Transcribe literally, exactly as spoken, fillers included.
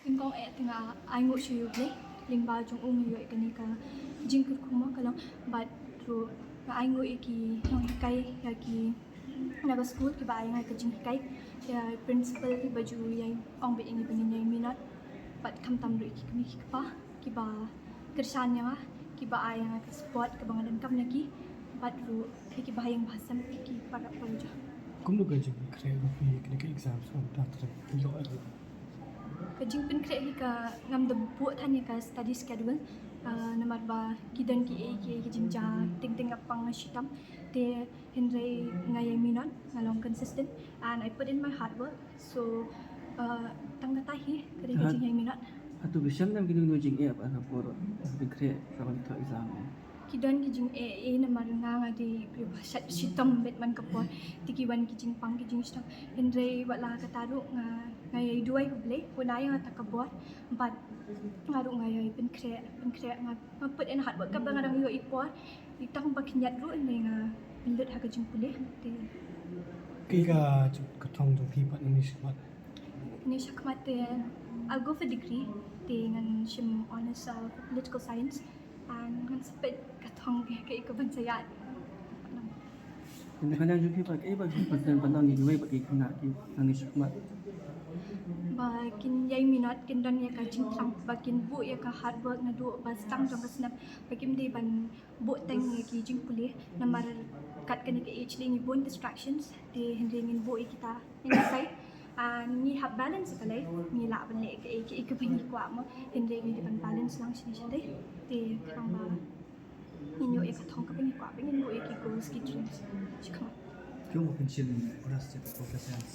Nyngkong eh te nga ainguh sha U Blei lyngba jong u nga ïoh ïa kane ka jingkyrkhu mo ka long, bad ruh nga ainguh ïa ki nonghikai, ïa ki na ka skul kiba ai ïa nga ka jinghikai, ïa principal ba ju ïai ong bad ïa ngi ba ngin ïai minot, bad khamtam ruh ïa ki kmie ki kpa kiba kyrshan ïa nga, kiba ai ïa nga ka support kaba nga donkam na ki, bad ruh ïa ki bahaïing bahasem, ïa ki para para jong. Kumno ka jingpynkhreh ruh phi ïa kane ka exam sa ta trei ïoh ïa ka jingpynkhreh hi ka ngam da buh than ïa ka study schedule, ah, namar ba ki don kiei kiei ki jingja teng teng nga pang nga shitom, te hynrei nga ïai minot, nga long consistent and I put in my hard work. So, ah, tang kata hi ka dei ka jingïai minot. Hato phi shem ne em kino kino jingeh ba na por phi khreh sa ban thoh exam? Ki don ki jingeh eh namar nga nga dei briew ba shat shitom bad man ka por, te ki wan ki jingpang ki jingshitom. Hynrei wat la kata ruh nga nga ïai duwai ha U Blei, u ai ïa nga kata ka bor, bad nga ruh nga ïai pynkhreh pynkhreh, nga nga put in hard work kaba nga dang ïoh i por, i tang ba khyndiat ruh hynrei nga pynlut ha ka jingpule. Te kaei ka thong jong phi pat nangne shakhmat? Nangne shakhmat te I'll go for degree, te ngan shim honours, uh, for political science, and ngan sa peit ka thong kaei kaei ka ban sa ïaid. Te na ka liang jong phi pat kaei ba phi pat don ban ong ïa kiwei pat ki khynnah ki nangne shakhmat? Ba kin ïai minot, kin don ïa ka jingthrang, ba kin buh ïa ka hard work naduh ba sdang jong ka snem, ba kim dei ban buh teng ïa ki jingpule, namar kat kane ka age lei ngi bun distractions, te hynrei ngin buh ïa kita ïa ki side, ah, ngi hap balance ïa ka life, ngi lah ban leh kaei kaei kaba ngi kwah mo, hynrei ngi dei ban balance lang shane shatei, te khnang ba ngin ïoh ïa ka thong kaba ngi kwah, ba ngin buh ïa ki goals ki dreams shakhmat. Kumno phin shim honours jong ka political science?